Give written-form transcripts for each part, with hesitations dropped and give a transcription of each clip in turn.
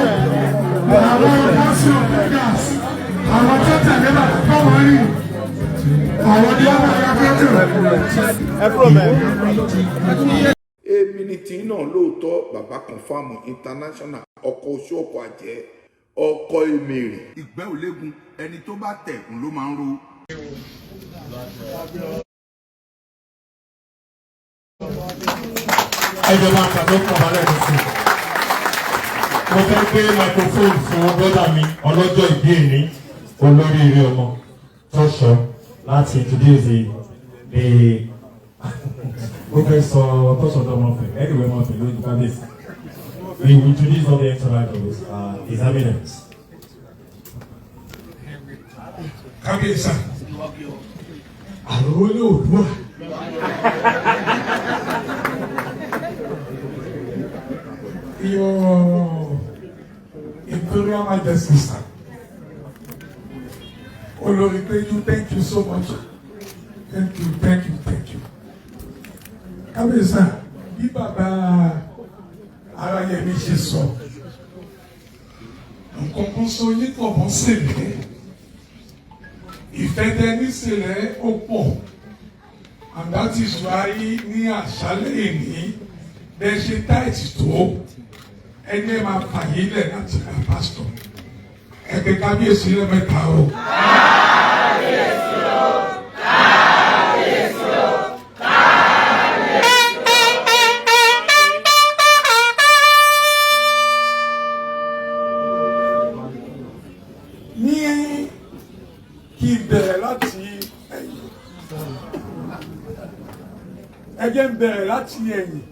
Àwọn council of elders, àwọn tó tẹ̀lé bàbá fáwọn rí, àwọn ní ọmọ ya fọ́tò. Ẹ kúrò mẹ́. Èmi ni tí náà lóòótọ́. Bàbá Confam International, ọkọ̀ oṣù, ọkọ̀ àjẹ́, ọkọ̀ èmèrè. Ìgbẹ́ ò léegun, ẹni tó bá tẹ̀gùn ló máa ń ro. Ẹ jọ̀ọ́, máa pàdé kọ̀ọ̀bálẹ̀ ní sí. Mo fẹ́ gbé microphone fún brother mi ọlọ́jọ́ ìbí èní, olóríire ọmọ tọ́ṣọ, láti introduce the ó fẹ́ sọ tọ́ṣọ tó ọmọ fẹ̀ anyway, ọmọ fẹ̀ lójú kábíyèsí. We will introduce all the entourage of his eminence. Kábíyèsí, àròlé Oòduà. Your Imperial Majesty, sir. Olórí Péjú, thank you so much. Thank you, thank you, thank you. Kábíyèsí, bí bàbá Aráyẹmí ṣe sọ, nǹkan kan sọ yín pọ̀ mọ́ sèlè. Ìfẹ́ tẹ ní sèlè ó pọ̀. And that is why ní àṣálẹ́ èní bẹ́ẹ̀ ṣe tight tó, ẹni ẹ máa fàyè lẹ̀ láti ra pásítọ̀. Ẹ pé kábíyèsí lẹ́mẹ̀ta o. Kábíyèsí o, kábíyèsí o, kábíyèsí. Ní kí n bẹ̀rẹ̀ láti ẹ̀yìn, ẹ jẹ́ n bẹ̀rẹ̀ láti ẹ̀yìn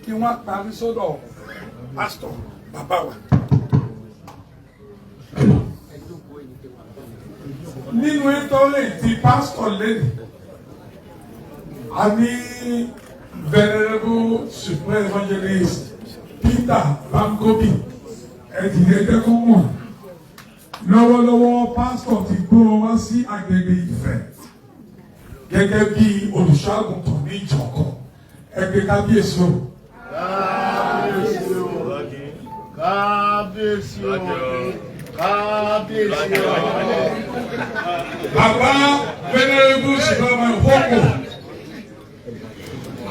kí wọ́n parí sọ́dọ̀ pásítọ̀ bàbá wa. Nínú ìtọ́lẹ̀ tí pásítọ̀ lẹ́nu, a ní Venerable Supreme Evangelist Peter Bangobi. Ẹ̀dìyẹ jẹ́ kó mọ̀ lọ́wọ́lọ́wọ́, pásítọ̀ ti gbé wọn wá sí agbègbè Ifẹ̀ gẹ́gẹ́ bí olùṣọ́àgùntàn ní ìjọ̀kan. Ẹgbẹ́ kábíyèsí o. Kábíyèsí o, kábíyèsí o, kábíyèsí o. Bàbá Venerable Supreme Homo,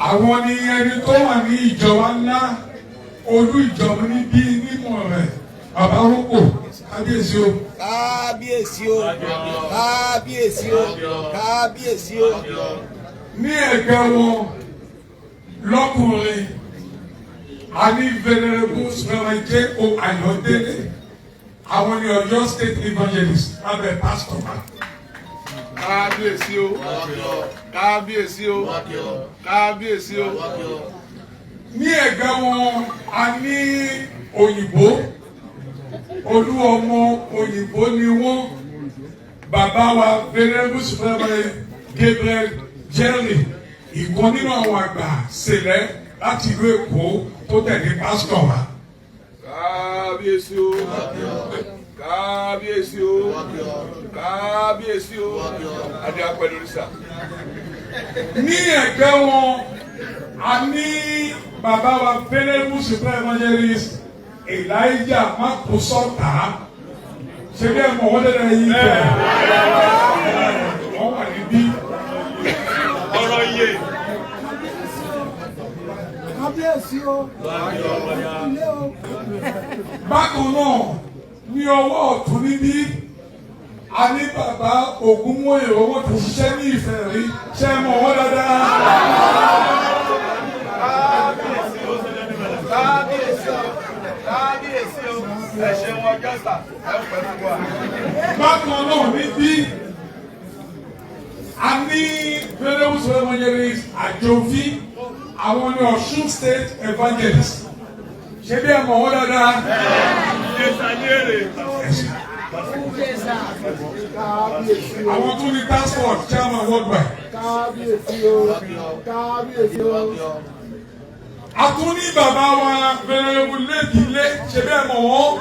àwọn ni ẹni tó wà ní ìjọba ńlá, olú ìjọba níbí nímọ̀ rẹ̀. Bàbá Homo, kábíyèsí o. Kábíyèsí o, kábíyèsí o, kábíyèsí o. Ní ẹ̀gbẹ́ wọn lọ́kùnrin, a ní Venerable Supreme J O Ayọ̀délé, àwọn ni Ọ̀yọ́ State Evangelist lábẹ́ pásítọ̀ wa. Kábíyèsí o, kábíyèsí o, kábíyèsí o. Ní ẹ̀gbẹ́ wọn, a ní òyìnbó, olú ọmọ òyìnbó ni wọ́n, bàbá wa Venerable Supreme Gabriel Jerry, ìkan nínú àwọn àgbà sèlẹ̀ láti ìlú Èkó tó tẹ̀lé pásítọ̀ wa. Kábíyèsí o, kábíyèsí o, kábíyèsí o. Adé apẹ lórí sà. Ní ẹ̀gbẹ́ wọn, a ní bàbá wa Venerable Supreme Evangelist Elijah Makusota. Ṣe bí ẹ mọ̀ wọ́n dẹ́dẹ́ yìí fẹ́, wọ́n wà níbí. Ọ̀rọ̀ iye. Kábíyèsí o, ilé o. Bákan náà, ní ọwọ́ ọ̀tún níbí, a ní bàbá Ògúnmóyè, owó ti ṣiṣẹ́ ní Ìfẹ́ rí. Ṣe é mọ̀ wọ́n dáadáa? Kábíyèsí o, kábíyèsí o, kábíyèsí o. Ẹ ṣeun ọjọ́ sà, ẹ pẹ́ fún wa. Bákan náà níbí, a ní Venerable Evangelist Àjòfí, àwọn ní Ọ̀ṣun State Evangelist. Ṣé bí ẹ mọ̀ wọ́n dáadáa? Ìjẹsà ní èrè. Àwọn tún ní task force chairman worldwide. Kábíyèsí o, kábíyèsí o. A tún ní bàbá wa Venerable Lẹ́kìlé. Ṣé bí ẹ mọ̀ wọ́n?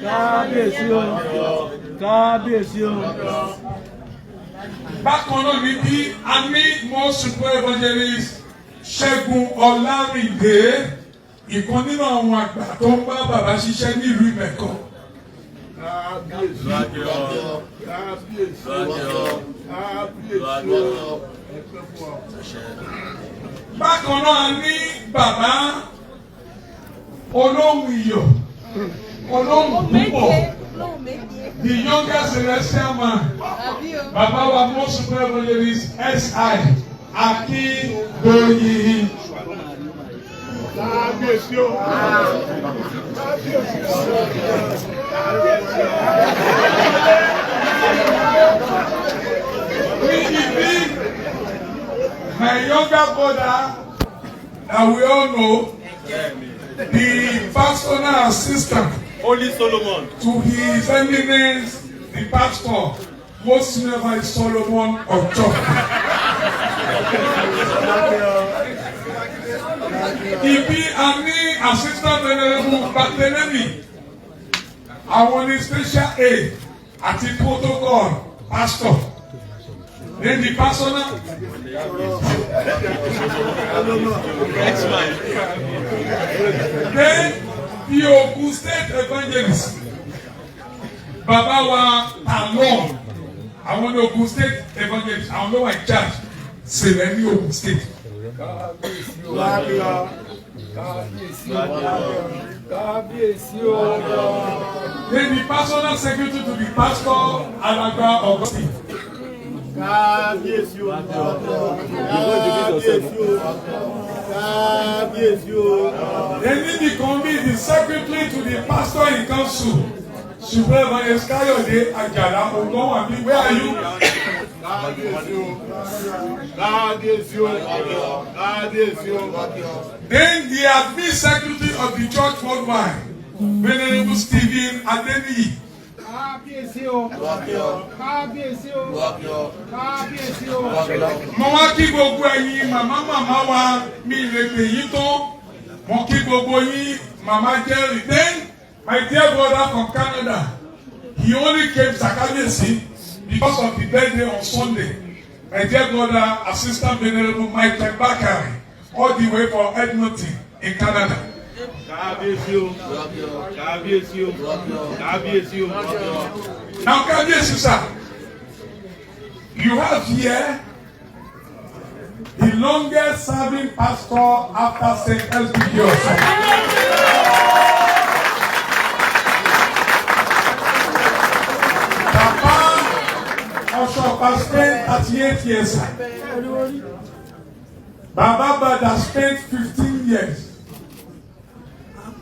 Kábíyèsí o, kábíyèsí o. Bákan náà ní bí a ní more super evangelist. Ṣẹ́gun Ọlárìndé, ìkan nínú àwọn àgbà tó ń bá bàbá ṣiṣẹ́ nílùú Ìmẹ̀kọ. Kábíyèsí o. Kábíyèsí o. Kábíyèsí o. Ẹ pẹ́ fún wa. Bákan náà ní bàbá olóhùn iyọ̀, olóhùn púpọ̀, the youngest celestial man, bàbá wa Most Supreme Evangelist S.I. Akíndoyin. Kábíyèsí o. Kábíyèsí o. Kábíyèsí o. Ní ibi, my younger brother that we all know, the personal assistant Holy Solomon. to His Eminence the pastor, Most Reverend Solomon Ojo. Ibi a ní assistant venerable Barthélemy, àwọn ní special aid àti protocol pastor. Then the personal then the Ogun State evangelist, bàbá wa Talon, àwọn ní Ogun State evangelist, àwọn ló wà in charge sèlè ní Ogun State. Kábíyèsí o. Kábíyèsí o. Kábíyèsí o. Then the personal secretary to the pastor, Alàgbà Augustine. Kábíyèsí o. Kábíyèsí o. Kábíyèsí o. Then the convene the secretary to the pastor in council, Supreme Evangelist Kayode Ajala Ogunwami, where are you? Kábíyèsí o. Kábíyèsí o. Kábíyèsí o. Then the admin secretary of the church worldwide, Venerable Stephen Adeniyi. Kábíyèsí o. Kábíyèsí o. Kábíyèsí o. Mo wá kí gbogbo ẹ̀yin màmá màmá wa, mi lè pè yín tó. Mo kí gbogbo yín, Màmá Jerry. Then my dear brother from Canada, he only came Sakabiyesi because of the birthday on Sunday. My dear brother, Assistant Venerable Michael Bakari, all the way from Edmonton in Canada. Kábíyèsí o. Kábíyèsí o. Kábíyèsí o. Now, Kábíyèsí sir, you have here the longest serving pastor after St. SBG Osun. Papa Oshofa spent 38 years, sir. Baba Bada spent 15 years.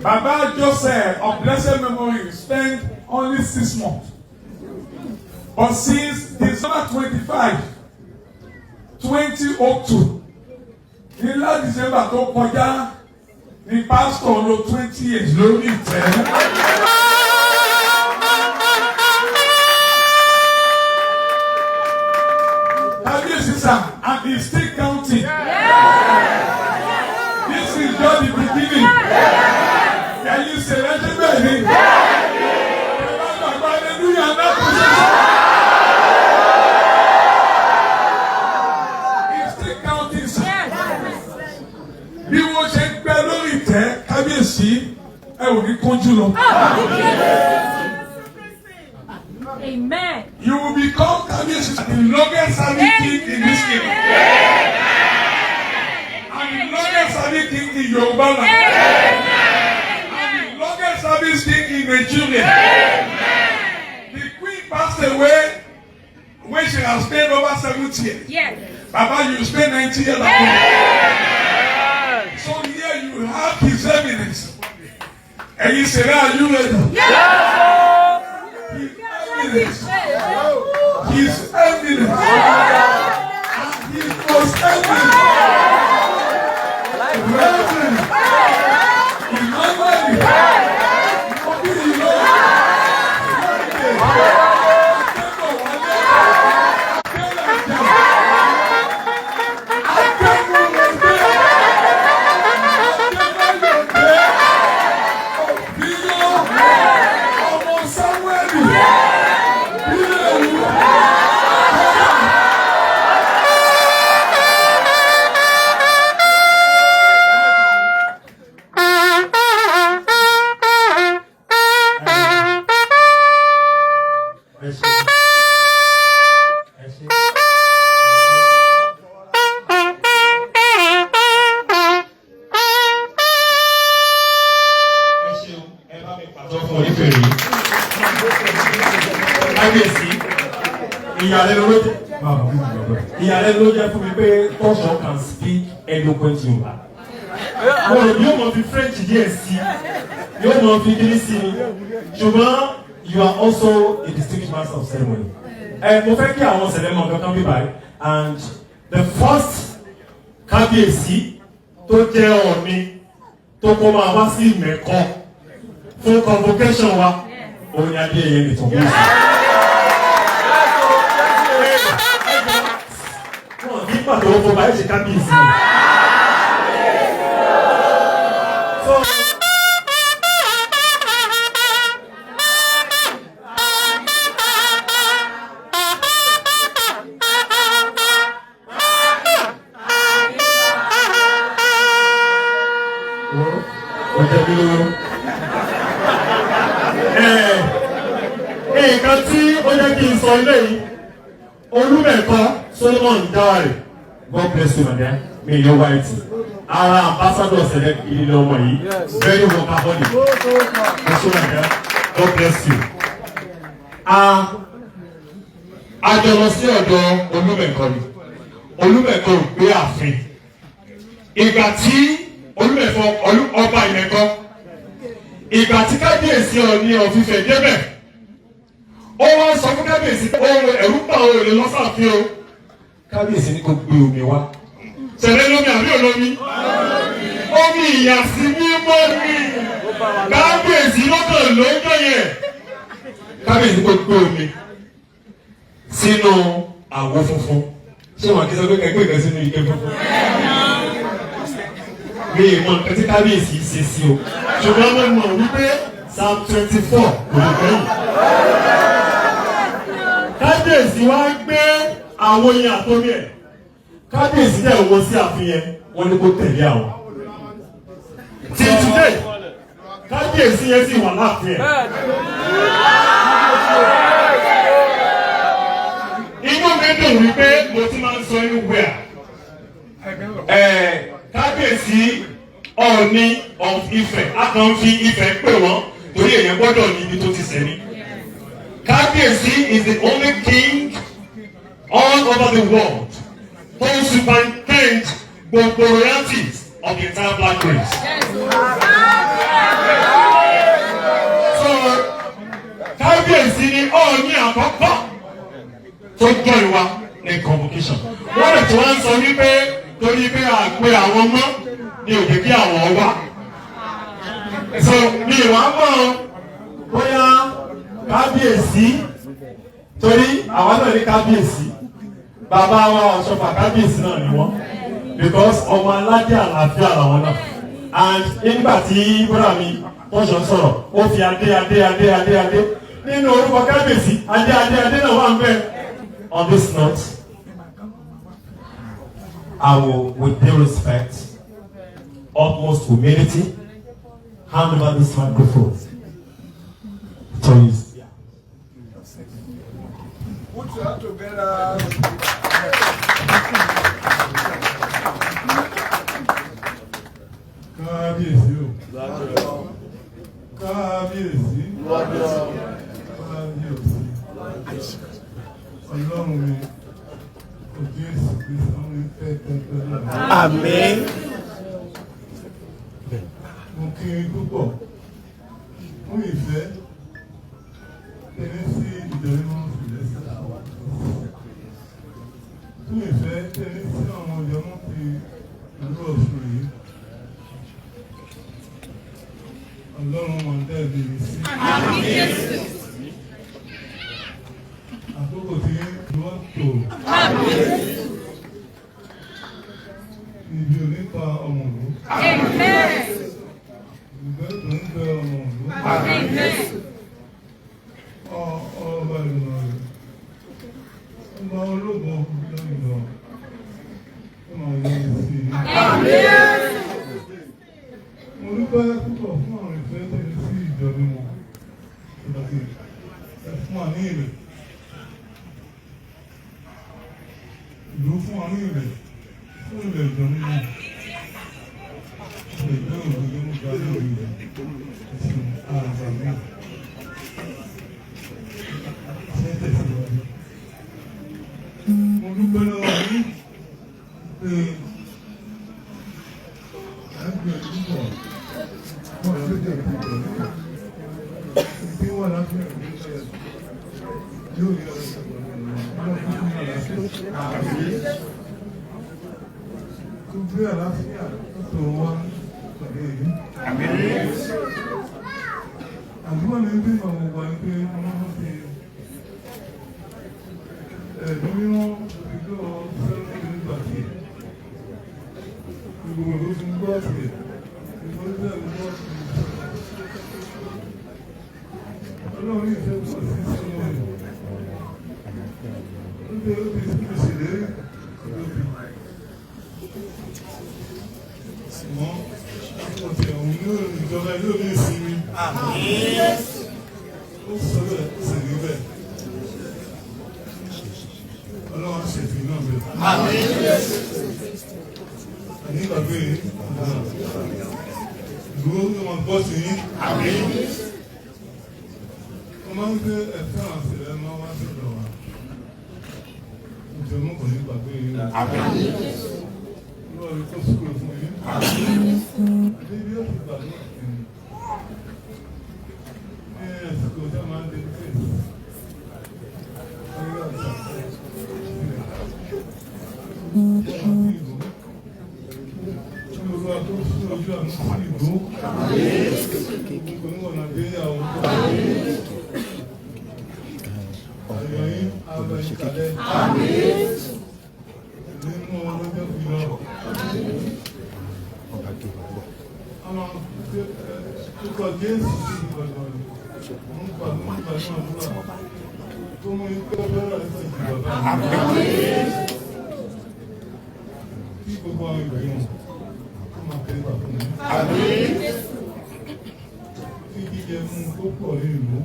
Baba Joseph of blessed memory spent only 6 months. But since December 25, 2002, ní last December tó kọjá, ní pastor lò 20 years lórí ìtẹ́. Kábíyèsí sir, and he still counting. This is just the beginning. Ẹ̀yin ṣèlérí bẹ́ẹ̀ ni. Ẹ bá gbàgbọ́ hallelujah náà kò ṣe é. He's still counting, sir. Bí wọ́n ṣe ń pẹ́ lórí ìtẹ́, kábíyèsí, ẹ ò ní kánjú lọ. Amen. You will become, kábíyèsí, the longest serving king in this kingdom. And the longest serving king in Yoruba land. And the longest serving king in Nigeria. The queen passed away when she has spent over 70 years. Baba, you spend 90 years at home. So here you have His Eminence. And you say, "Are you ready?" His Eminence. His Eminence. And His Most Eminent. Reverend Emmanuel Obìnrin Ọmọ Samuel Bílẹ̀wù. Ìyàlẹ́nu ló jẹ́ fún mi pé Tọ́ṣọ̀ can speak eloquent Yorùbá. Mo rò yóò mọ̀ fi French díẹ̀ sí, yóò mọ̀ fi kíní sí ni, ṣùgbọ́n you are also a distinguished master of ceremony. Ẹ mo fẹ́ kí àwọn Cele mọ̀ kankan bí báyìí, and the first kábíyèsí tó jẹ́ Ọọ̀ni tó kó máa wá sí Ìmẹ̀kọ fún convocation wa, òun ni Adéyẹyè Ẹnìtàn Ògúnwùsì. Wọn kì í pàtó owó báyìí ṣe kábíyèsí. So, ó jẹ́ bí lówó. Nǹkan tí ó jẹ́ kí n sọ ilé yìí, Olúmẹ̀kọ Solomon Dáwàrè, God bless you, my dear, may your white. Ara ambassador Cele ilé ọmọ yìí, very workaholic. Oṣù my dear, God bless you. A jọ lọ sí ọ̀dọ̀ Olúmẹ̀kọ ni. Olúmẹ̀kọ ò gbé ààfin. Ìgbà tí Olúmẹ̀kọ ọba Ìmẹ̀kọ, ìgbà tí kábíyèsí Ọọ̀ni of Ifẹ̀ débẹ̀, ó wá sọ fún kábíyèsí pé ohun ẹ̀rú pa òun ò lè lọ sáàfin o. Kábíyèsí ní kó gbé omi wá. Ṣẹlẹ̀ lómi àbí olómi? Omi ìyàsí mímọ́ ni. Kábíyèsí lọ́kàn ló ń gbẹ̀yẹ̀. Kábíyèsí kó gbé omi sínú àwo funfun. Ṣé wọn kì í sọ pé kẹgbẹ́ ìgbẹ́ sínú ike funfun? Mi ì mọ nǹkan tí kábíyèsí ṣe sí o. Ṣùgbọ́n mo mọ̀ wípé Psalm 24 kò lè gbẹ̀yìn. Kábíyèsí wá gbé àwọn yẹn àtọ́mí ẹ̀. Kábíyèsí dẹ̀ wọ sí ààfin yẹn, wọ́n ní kó tẹ̀lé àwọn. Till today, kábíyèsí yẹn sì wà láàfin ẹ̀. Inú mi dùn wípé mo ti máa ń sọ inú wíwẹ̀. Kábíyèsí Ọọ̀ni of Ifẹ̀, a kàn ń fi Ifẹ̀ pè wọ́n torí èèyàn gbọ́dọ̀ ní ibi tó ti sẹ̀ ní. Kábíyèsí is the only king all over the world who superintend gbogbo royalties of the entire black race. So, kábíyèsí ni Ọọ̀ni àkọ́kọ́ tó join wa ní convocation. Wọ́n lè tí wọ́n ń sọ wípé torí pé àgbẹ̀ àwọn mọ́ ni ò jẹ́ kí àwọn wá. So, mi ìwà mọ̀ bóyá kábíyèsí torí àwọn náà ní kábíyèsí, bàbá wa Ọ̀ṣọ́fà kábíyèsí náà ni wọ́n, because ọmọ aládé àlàáfíà làwọn náà. And nígbà tí bọ́dà mi Tọ́ṣọ̀ sọ̀rọ̀, ó fi adé adé adé adé adé nínú orúkọ kábíyèsí, adé adé adé náà wà ń bẹ̀. On this note, I will, with due respect, utmost humility, hand over this microphone to his. Put your hand together. Kábíyèsí o, kábíyèsí, kábíyèsí, ọlọ́run mi, ojú èsì kristu àwọn ìfẹ́ tẹ́tẹ́ náà. Àmín. Mo kí i púpọ̀ fún ìfẹ́ tẹ̀lé sí ìjọ mímọ́ sílẹ̀sì, fún ìfẹ́ tẹ̀lé sí àwọn ìjọ mọ́ ti ìlú Ọ̀ṣun yìí. Ọlọ́run máa dá ẹ̀mí mi sí. Àkókò tí wọ́n tò. Ibi ò ní pa ọmọ òru. Ìgbẹ́ tó ń bẹ ọmọ òru. Ọba ìlú rẹ̀. Ọba ológun lọ́yìnbọn. Ó máa yọ sí i. Mo dúpẹ́ púpọ̀ fún àwọn ìfẹ́ tẹ̀lé sí ìjọ mímọ́. Pàtàkì ẹ fún wa ní èrè. Ìlú fún wa ní èrè. Fún ilẹ̀ ìjọ mímọ́. Ilẹ̀ ìjọ mímọ́ gba lórí rẹ̀. Ẹ̀sìn àgbà mi. Ṣé tẹ̀síwájú? bọ̀ wọ́n ló dé ìpínlẹ̀ bí wọ́n láti yóò yọ tó gbé àlàáfíà tó wá pàdé yìí. Àdúrà ní bí àwọn ọgbà ní pé wọ́n fi ẹ̀dùn mímọ́ ìjọ sẹ́lẹ̀ nígbà tí gbogbo ló fi ń gbọ́ sí ìfọ́sílẹ̀ ń gbọ́ sí. Ọlọ́run ìfẹ́ pọ̀ sí sínú rẹ̀. Ó ti ṣèlérí lóbi. Ṣùgbọ́n ọ̀tẹ̀ òun yóò ìjọba yóò ní ìsinmi. Ó sọ bẹ́ẹ̀, ó sì rí bẹ́ẹ̀. Ọlọ́run á ṣètò iná bẹ́ẹ̀. Àní ìgbàgbé ìdúró ló máa gbọ́ sí yín. Wọ́n máa ń gbé ẹ̀fẹ́ àwọn àṣìlẹ̀ máa wá sí ọ̀dọ̀ wa. Ìjọba kò ní gbàgbé yín. Olúwa rí kó súre fún yín. Àti bí ó ti gbàgbé ní àsìkò tí a máa ń dé kéèsì. Ayé àti ìlú. Kí Olúwa tó sún ojú àánú sí ìlú. Kò ní wọ̀n Nàìjíríà o. Ayọ̀ yín, abẹ yín kalẹ̀. Nínú ọlọ́jọ́ fi lọ. Àwọn ikọ̀ Jésù sí ìgbàgbọ́ rẹ̀. Mo ń pa mo ń pa ní àdúrà. Tó mú ikú bẹ́rẹ̀ àti ìjìbàbá. Kí gbogbo àwọn ìgbìmọ̀ kó máa tẹ́ ìgbà fún mi. Kí jíjẹ mú kó pọ̀ ní ìlú.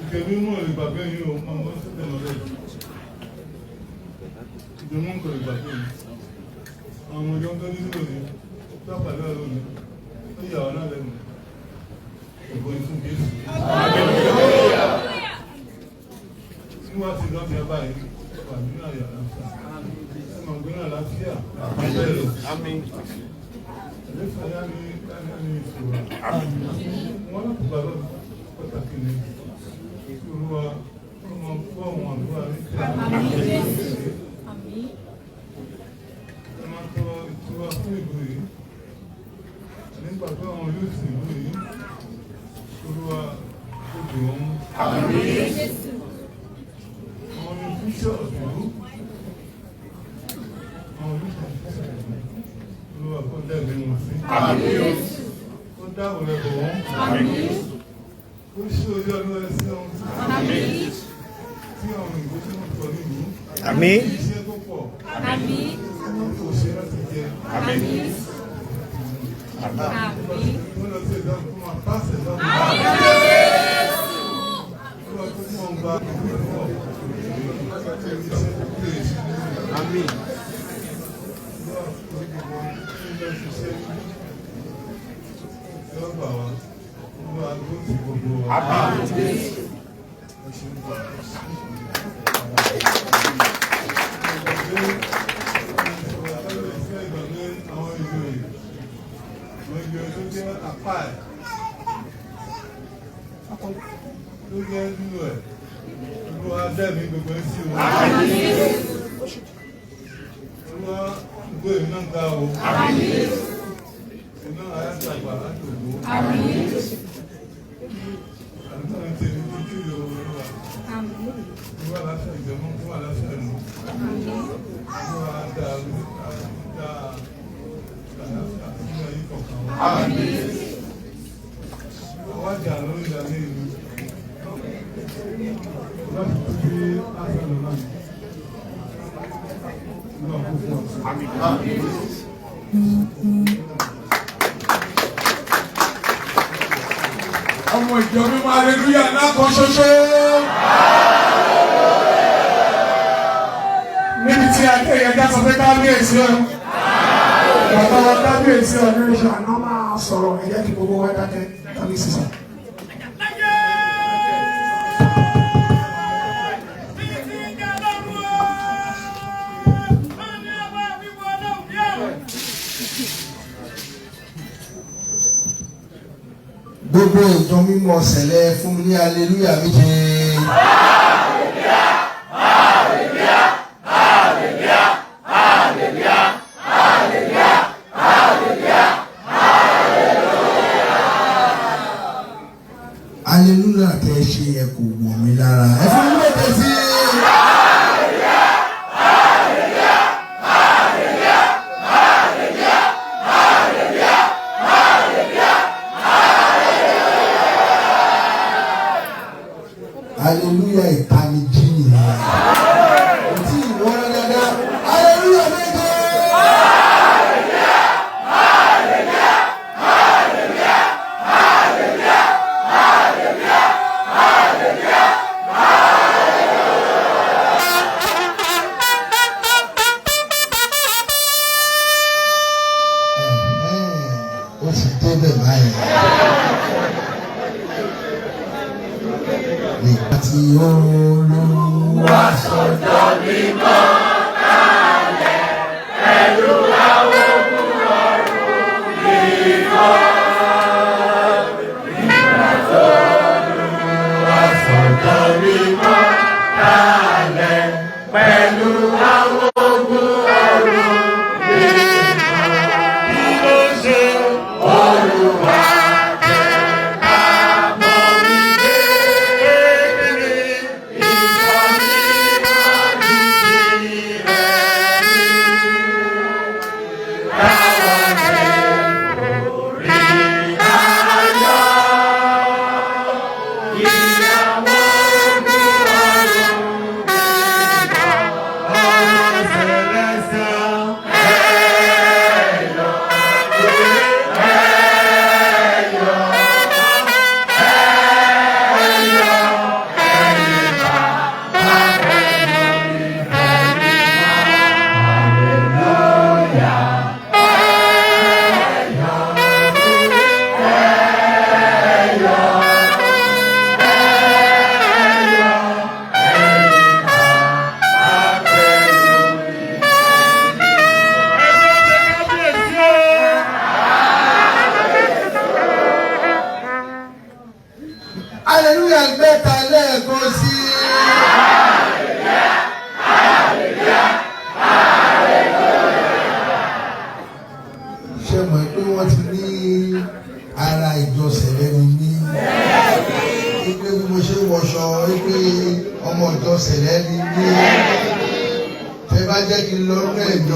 Ìkẹ́ mímọ́ ìgbàgbé yìí o, máa wọ́n sí tẹ̀lé ìjọmọ́ nǹkan ìgbàgbé yìí. Àwọn ọmọdé ń tọ́jú sílò ní lápàdé lónìí, ó yà wọ́n náà lẹ́nu. Ògo ni fún Jésù. Tí wọ́n ti lọ́ọ́ fi ọba yìí, wà nínú àyà àlàáfíà. Ẹ máa gbé náà àlàáfíà. Bẹ́ẹ̀ lọ. Àlẹ́fà yá ní ní ìṣòro. Wọ́n láti gbàgbọ́ pàtàkì ni. Kí Olúwa kó máa gbọ́ àwọn àdúrà ní ìṣòro. Ẹ máa tọrọ ìtura fún ìlú yìí. Nígbà tó àwọn yóò sì ìlú yìí, Olúwa kò dì wọ́n mú. Àwọn ní fúnṣẹ́ ìlú. Àwọn olùkọ́ ìlú. Olúwa kó dẹ́bi wọn sí. Kó dáàbò rẹ̀ bò wọ́n. Kó ṣí ojú ọdún ẹ sí ohun tí àwọn ìbò tí wọ́n sọ nílùú. Iṣẹ́ tó pọ̀. Wọ́n kò ṣe láti jẹ. Wọ́n lọ sí ìdáhùn tó máa pàṣẹ lọ́wọ́. Olúwa tó mọ̀ ń gba ìwé pọ̀. Iṣẹ́ tó pè é. Olúwa kò ní gbogbo ilé ṣiṣẹ́. Yóò gbà wá. Olúwa ló ti gbogbo wa. Ẹ ṣeun gbà. Tó jẹ́ nínú ẹ̀, Olúwa dẹ́mi gbogbo ẹ̀ sí o. Olúwa gbé iná ga o. Iná ayáṣàgbà láti ògbó. Àdúrà ń tẹ̀lé títí Olúwa. Olúwa láṣẹ ìjọmọ́, Olúwa láṣẹ ìlú. Olúwa dá dá àlàáfíà sínú ayé kọ̀ọ̀kan wa. Wájà lórí ìdálé ìlú. Láti tún bí àṣà lọ náà. Olúwa kó fún wa. Ọmọ ìjọ mímọ́, aleluya lákan ṣoṣo. Níbi tí a dé yẹn, já sọ pé kábíyèsí o. Bàbá wa kábíyèsí ọdún àná máa sọ̀rọ̀, ẹ jẹ́ kí gbogbo wa dákẹ́, kábíyèsí sọ. Gbogbo ìjọ mímọ́ Sẹ̀lẹ̀ fún mi ní hallelujah méje. Hallelujah, hallelujah, hallelujah, hallelujah, hallelujah, hallelujah. Hallelujah tẹ ṣe yẹ kò wọ̀ mí lára. Ẹ fún mi méje sí i. Hallelujah ìtanijí nìyẹn. Kò tí ì wọ́n dáadáa. Hallelujah méje. Ó ti débẹ̀ báyìí. Nígbà tí Olúwa sọ̀jọ́ mímọ́ kalẹ̀ pẹ̀lú àwọn ogun ọ̀run mímọ́. Nígbà tó Olúwa sọ̀jọ́ mímọ́ kalẹ̀ pẹ̀lú àwọn ogun ọ̀run mímọ́. Kí ló ṣe Olúwa jẹ́ ká mọ̀ wípé èmi ni ìjọ mímọ́ ní tirẹ̀ ní. Káwa lè orí ayọ̀ kí àwọn ogun ọ̀run mímọ́ ọmọ Sẹ̀lẹ́sà ẹ̀yọ̀ Hallelujah mẹ́ta lẹ́ẹ̀kan sí i. Ṣé mọ̀ pé wọ́n ti ní ara ìjọ Sẹ̀lẹ̀ ni mí? Wípé bí mo ṣe ń wọṣọ wípé ọmọ ìjọ Sẹ̀lẹ̀ ni mí. Tẹ bá jẹ́ kí n lọ rú ẹ̀mí.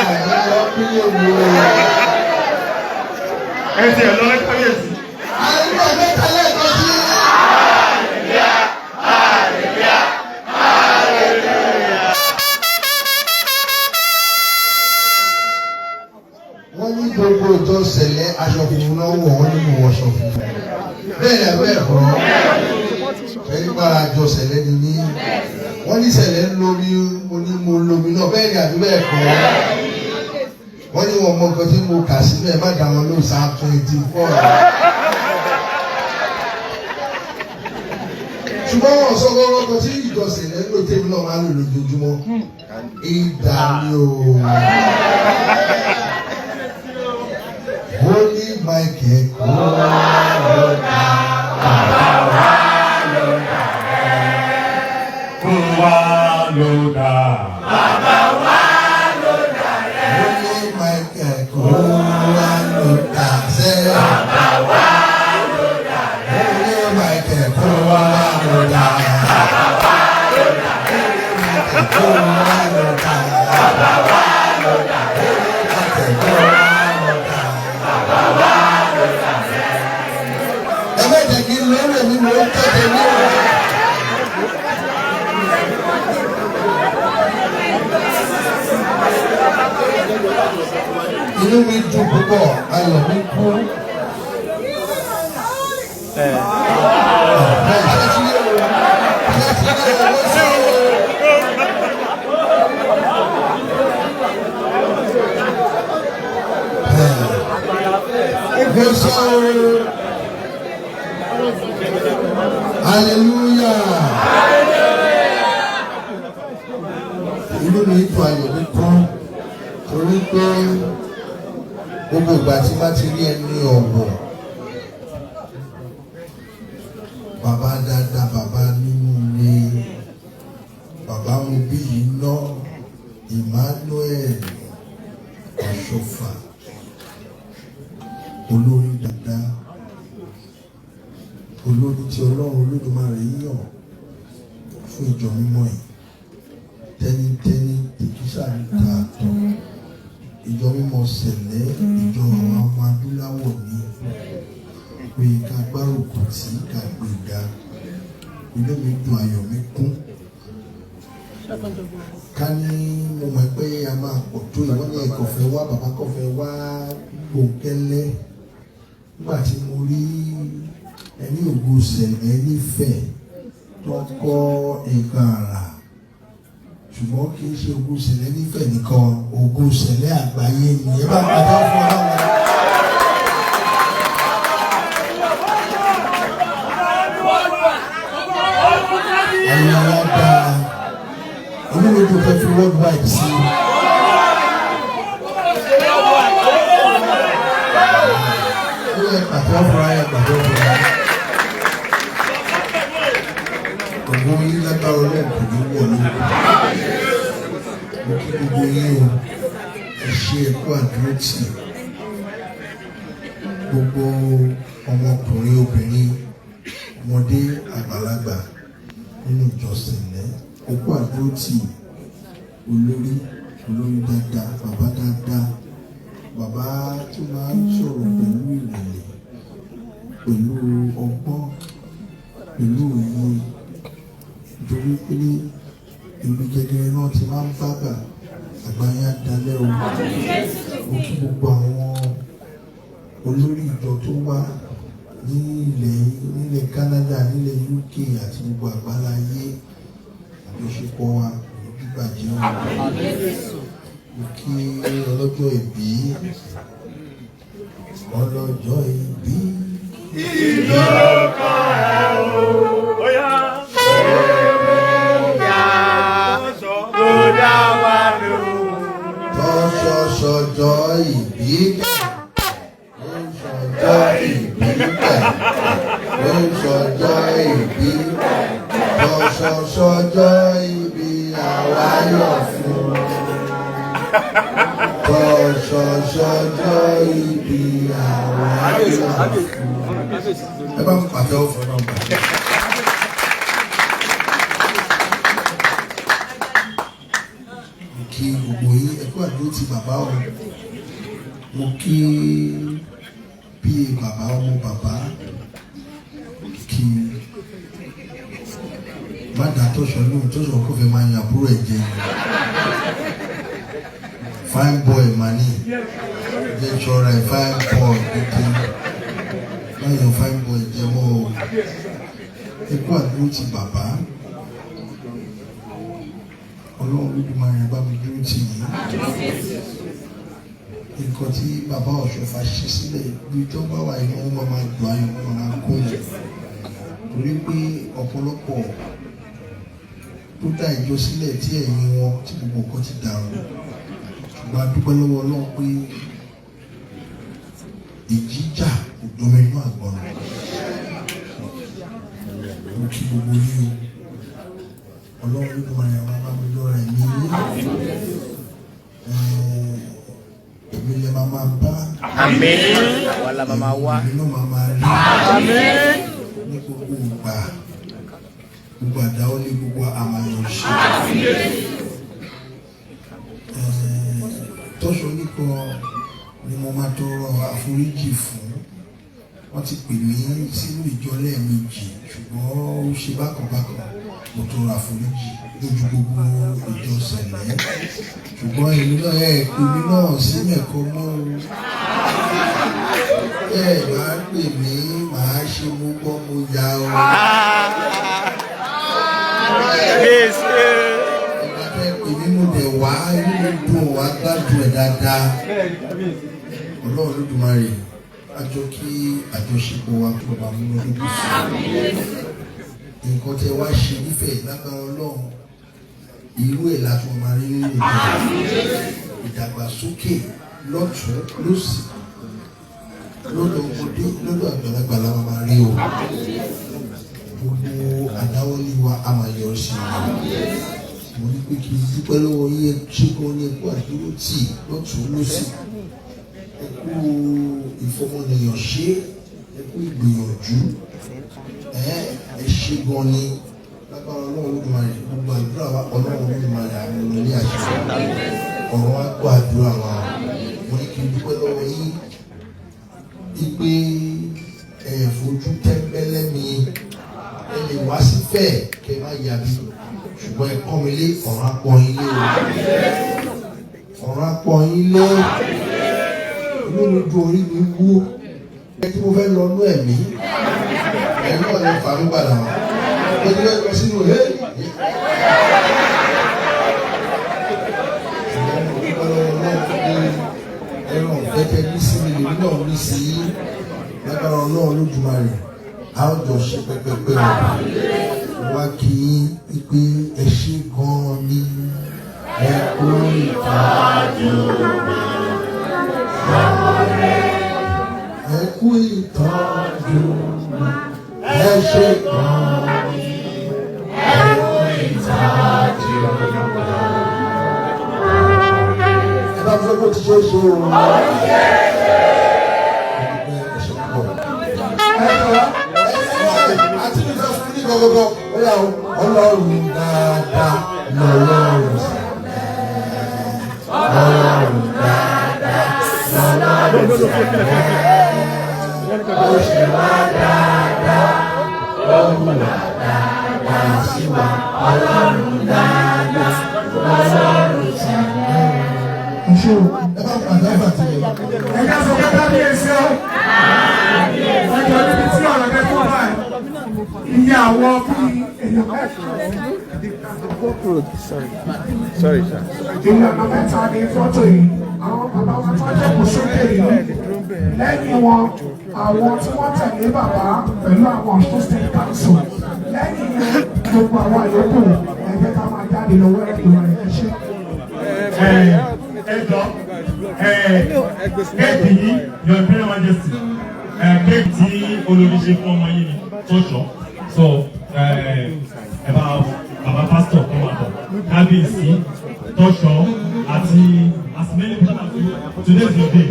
Àní lọ pílẹ̀ wo. Ẹ ti ẹ̀ lọ ní kábíyèsí. Hallelujah mẹ́ta lẹ́ẹ̀kan sí i. Wọ́n ní gbogbo ìjọ Sẹ̀lẹ̀ aṣọ funfun náà wọ̀ wọ́n nínú wọṣọ funfun. Bẹ́ẹ̀ ni àbẹ́ ẹ̀kọ́ ẹni bára jọ Sẹ̀lẹ̀ ni mí. Wọ́n ní Sẹ̀lẹ̀ ń lomi, mo ní mo lomi náà. Bẹ́ẹ̀ ni àbí bẹ́ẹ̀ kọ́. Wọ́n ní wọn mọ nǹkan tí mo kà síbẹ̀, má dá wọn lóhùn. Psalm 24. Ṣùgbọ́n wọn sọ kọ́kọ́ kan tí ìjọ Sẹ̀lẹ̀ ń lò tèmi náà máa ń lò lójoojúmọ́. Ìdá ni o. Holy Michael kò wá ló dá. Bàbá wa ló dá ẹ. Kó wá ló dá. Bàbá wa ló dá ẹ. Holy Michael kò wá ló dá sẹ́. Bàbá wa ló dá ẹ. Holy Michael kò wá ló dá. Bàbá wa ló dá ẹ. Holy Michael kò wá ló dá. Bàbá wa ló dá ẹ. Holy Michael kò wá ló dá. Bàbá wa ló dá ẹ. Ẹ má jẹ́ kí n lóore mi, mò ń tẹ́tẹ̀ ní o. Inú mi dùn púpọ̀, ayọ̀ mi kún. Ẹ ṣé ti yé o, ṣé ti yé o, ó ṣe o. Mo sọ o. Hallelujah. Inú mi dùn, ayọ̀ mi kún torí pé Gbogbo ìgbà tí bá ti rí ẹni ọ̀wọ̀, bàbá dáadáa, bàbá nínú mi, bàbá mo bí yìí ná, Emmanuel Ọ̀ṣọ́fà, olórí dáadáa, olórí tí Ọlọ́run Olódùmarè yàn fún ìjọ mímọ́ yìí, tẹ́nítẹ́ní tèkísà ń ta àtọ̀. Ìjọ mímọ́ Sẹ̀lẹ́, ìjọ àwọn ọmọ adúláwọ̀ ní pé ká gbárùkù tí ká gbéga. Inú mi dùn, ayọ̀ mi kún. Ká ní mo mọ̀ pé a máa pọ̀ tó ìwọ́n ní ẹ̀kọ́ fẹ́ wá, bàbá kọ́ fẹ́ wá gbòǹkẹ́lẹ́. Nígbà tí mo rí ẹni ògo Sẹ̀lẹ́ nífẹ̀ẹ́ tó kọ́ nǹkan àrà, ṣùgbọ́n kì í ṣe ògo Sẹ̀lẹ́ nífẹ̀ẹ́ nìkan, ògo Sẹ̀lẹ́ àgbáyé ni. Ẹ bá padà fún Ọlọ́run. Ayé wa dáa, olúwo fẹ́ fi worldwide sí i. Ó yẹ pàtó fúnra yẹ pàtó fúnra yẹ. Ògo yín lágbára Ọlọ́run kò ní wọ̀ lóko. Mo kí gbogbo yín o, ẹ ṣe ẹ̀kú àdúrótì. Gbogbo ọmọkùnrin, obìnrin, ọmọdé, àgbàlagbà nínú ìjọ Sẹ̀lẹ́, ẹ̀kú àdúrótì olórí, olórí dáadáa, bàbá dáadáa, bàbá tó máa ń sọ̀rọ̀ pẹ̀lú ìrẹ̀lẹ̀, pẹ̀lú ọgbọ́n, pẹ̀lú òye, nítorí pé ìlú jẹjẹrẹ náà ti máa ń bábà àgbáyé àdálẹ́ o. Mo kí gbogbo àwọn olórí ìjọ tó wá ní ilẹ̀ nílẹ̀ Canada, nílẹ̀ UK àti gbogbo àgbáláyé. Àjọṣepọ̀ wa kò ní bíbàjẹ́ o. Mo kí ọlọ́jọ́ ìbí, ọlọ́jọ́ ìbí. Ìjọ kan ẹ̀ o. Óyá. Tó dá wa lóhùn. Tọ́ṣọ́ṣọjọ́ ìbí ó ń ṣọjọ́ ìbí bẹ̀, ó ń ṣọjọ́ ìbí, tọ́ṣọ́ṣọjọ́ ìbí àwa yọ̀ fún. Tọ́ṣọ́ṣọjọ́ ìbí àwa yọ̀ fún. Ẹ bá ń pàtẹ́wọ́ fún ọ náà pàtẹ́wọ́. Mo kí gbogbo yín, ẹ kú àdúró ti bàbá o. Mo kí bí bàbá ọmọ bàbá, kí má dá tọ́ṣọ lóhùn, tọ́ṣọ kò fẹ́ máa yan àbúrò ẹ̀ jẹ. Fine boy mani jẹ́ ṣọ́ra ẹ̀, fine boy gidi, má yan fine boy jẹ mọ́ o. Ẹ kú àdúró ti bàbá. Ọlọ́run Olódùmarè bá mi dúró tì yín. Nǹkan tí bàbá Ọ̀ṣọ́fà ṣe sílẹ̀, ibi tó bá wà inú wọn máa dùn, ayọ̀ wọn máa kó ni. Torí pé ọ̀pọ̀lọpọ̀ tó dá ìjọ sílẹ̀ tí ẹ̀yìn wọn tí gbogbo nǹkan ti dàrú. Ṣùgbọ́n a dúpẹ́ lọ́wọ́ Ọlọ́run pé ìjìjà kò domi inú àgbọ̀nà. Mo kí gbogbo yín o. Ọlọ́run Olódùmarè wa bá mi lọ́ra ẹ̀mí yín. Èmi lè máa máa bá. Àmín. Àwa la máa wá. Èmi náà máa máa rí. Àmín. Ní gbogbo ìgbà, gbogbo àdáwọ́lé, gbogbo àmàyàn ṣe. Tọ́ṣọ nìkan ni mo máa tọrọ àforíjì fún. Wọ́n ti pè mí sínú ìjọ lẹ́ẹ̀mejì, ṣùgbọ́n ó ṣe bákan bákan. Mo tọrọ àforíjì lójú gbogbo ìjọ Sẹ̀lẹ́, ṣùgbọ́n èmi náà ẹ̀ pè mí náà sí mẹ́kọ mọ́ o. Ẹ máa pè mí, màá ṣe mo gbọ́ mo yá o. Ìgbà tẹ́ pè mí mo dẹ̀ wá, inú mi dùn, wá gbádùn ẹ̀ dáadáa. Ọlọ́run Olódùmarè á jọ kí àjọṣepọ̀ wa tó bá mú lọ́dún sí. Nǹkan tẹ wá ṣe nífẹ̀ẹ́ lágbára Ọlọ́run, irú ẹ̀ la tún máa rí nínú ìjọba. Ìdàgbàsókè Lọ́tún lósì, lọ́dọ̀ ọmọdé, lọ́dọ̀ àgbàlagbà la máa rí o. Gbogbo àdáwọ́lé wa a máa yọ sí i. Mo ní pé kí n dúpẹ́ lọ́wọ́ yín, ẹ ṣé gan ni, ẹ kú àdúró tì lọ́tún lósì, ẹ kú ìfọmọnìyàn ṣe, ẹ kú ìgbìyànjú, ẹ ẹ ṣé gan ni. Lágbára Ọlọ́run Olódùmarè, gbogbo àdúrà wa, Ọlọ́run Olódùmarè àwọn olórí àṣẹ ọ̀rọ̀ wa gbọ́ àdúrà wa. Mo ní kí n dúpẹ́ lọ́wọ́ yín wípé ẹ fojú tẹ́ńbẹ́lẹ́ mi. Ẹ lè wá sí fẹ́ẹ̀ kẹ́ ẹ má yà mí, ṣùgbọ́n ẹ kọ́ mi lé. Ọ̀rọ̀ apọ̀ yín lé o, ọ̀rọ̀ apọ̀ yín lé. Inú mi dùn, orí mi wú. Ẹ tí mo fẹ́ lọ nú ẹ̀mí, ẹ̀yin náà lè fà mí padà wá. Mo ti fẹ́ lọ sínú ẹ̀ ṣùgbọ́n mo dúpẹ́ lọ́wọ́ Ọlọ́run pé ẹran ọ̀fẹ́ tẹ ní sí mi, lèmi náà ní sí i. Lágbára Ọlọ́run Olódùmarè, a ó jọ ṣe pẹpẹpẹ o. Wá kí yín pé ẹ ṣé gan-an ni, ẹ kú ìtọ́jú, ẹ kú ìtọ́jú, ẹ ṣé gan-an ni, ẹ kú ìtọ́jú. Ẹ bá fẹ́ kó ti ṣe é ṣe o. Ẹ ṣe púpọ̀. Àti mi fẹ́ fún ní gọ́gọ́gọ́ ó yà ó. Ọlọ́run dáadáa lọ́lọ́run, Ọlọ́run dáadáa lọ́lọ́run, ó ṣe wá dáadáa, ó wà dáadáa sí wa. Ọlọ́run dáadáa lọ́lọ́run sẹ́lẹ̀. Ẹ ṣé o, ẹ bá pàdé àbàtì yẹn. Ẹ ká sọ pé kábíyèsí o. Ẹ jọ, níbi tí ọ̀rọ̀ rẹ tó báyìí, iye àwọn bíi èèyàn mẹ́ta. Sorry, sir. Ìlànà mẹ́ta ní fọ́tò yìí. Àwọn bàbá wa tó jókòó sókè yìí, lẹ́yìn wọn, àwọn tí wọ́n tẹ̀lé bàbá pẹ̀lú àwọn Ọ̀ṣun State Council. Lẹ́yìn yẹn, gbogbo àwọn àyókù, ẹ jẹ́ ká máa jáde lọ́wọ́ ẹ̀dùn rẹ̀. Ẹ ṣé. Ẹ jọ, cake yìí, Your Imperial Majesty, cake tí olórí ṣe fún ọmọ yìí ni tọ́jọ́. So ẹ bá bàbá pásítọ̀ kọ́ máa bọ̀, kábíyèsí tọ́jọ́ àti as many people as you. Today is your day.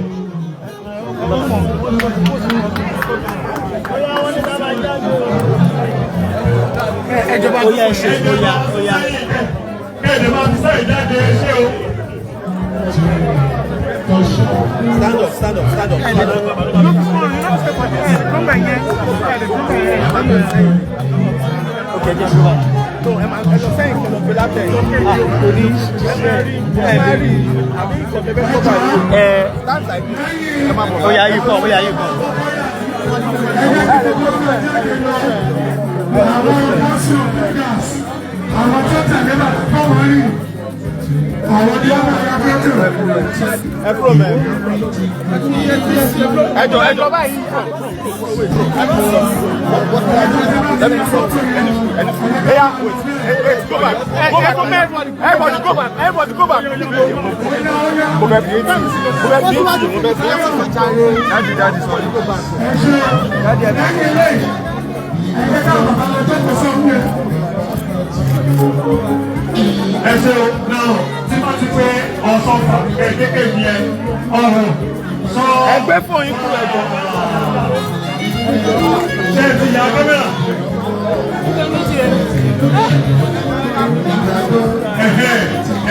Ẹjọba ó yá, ẹ ṣe ó yá, ó yá. Kéde máa fi sáyé jáde, ẹ ṣé o. Stand up, stand up, stand up, stand up. Okay, just go back. No, ẹ máa ẹ lọ sẹ́yìn kí lọ fi látẹ̀. Ah, kò ní ẹ lè rí àbí ìkọ̀tẹ́ bẹ́ẹ̀ kọ́ báyìí. Ẹ stand like this. Ẹ máa bọ̀. Ó yá, yìí kọ́, ó yá, yìí kọ́. Àwọn council of elders, àwọn tó tẹ̀lé bàbá kọ́ wọ́n rí, àwọn ní ọmọ ẹ̀yà fọ́tò. Ẹ kúrò mẹ́. Ẹ jọ, ẹ jọ báyìí. Let me Yeah, wait, wait, go back. Go back, everybody go back. Everybody go back. Mo fẹ́ fi eighty. Mo fẹ́ fi 80. Mo fẹ́ fi 80. Daddy, daddy, sorry. Ẹ ṣe. Lẹ́yìn eléyìí, ẹ jẹ́ ká bàbá lọ jókòó sókè. Ẹ ṣe o. Náà tí wọ́n ti pé ọ̀sán kékeré yẹn ọ̀rùn sọ. Ẹgbẹ́ fún yín kúrò, ẹ̀jọ̀. Ṣé ẹ ti yà kámẹ́rà? Ẹ̀hẹ́,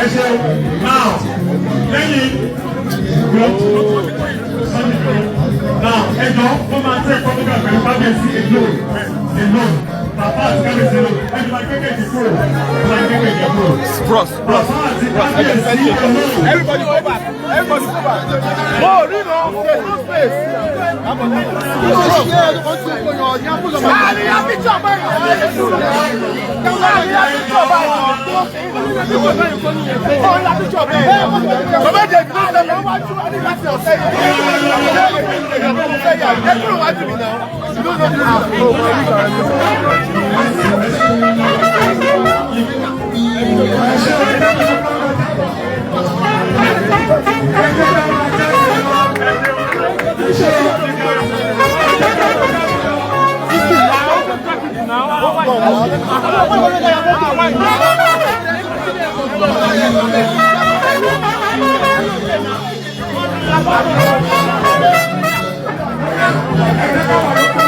ẹ ṣe o. Náà lẹ́yìn náà, ẹ jọ, wọ́n máa tẹ́ kọ́míkà pẹ̀lú kábíyèsí alone, alone, bàbá àti kábíyèsí alone. Ẹ jọ máa kékèké kúrò, máa kékèké kúrò. Bros, bros. Bàbá àti kábíyèsí alone. Everybody go back. Everybody go back. No, no, there's no space. Láàrin ya picture báyìí. Láàrin ya picture báyìí. Ó ya picture bẹ́ẹ̀. Bàbá jẹ̀ bí ló ń lọ wájú ní láti ọ̀sẹ̀ yìí. Ẹ kúrò wájú mi náà. Ẹ ṣe. Ẹ jẹ́ ká máa jáde. Kábíyèsí o. Ẹ jẹ́ ká wà.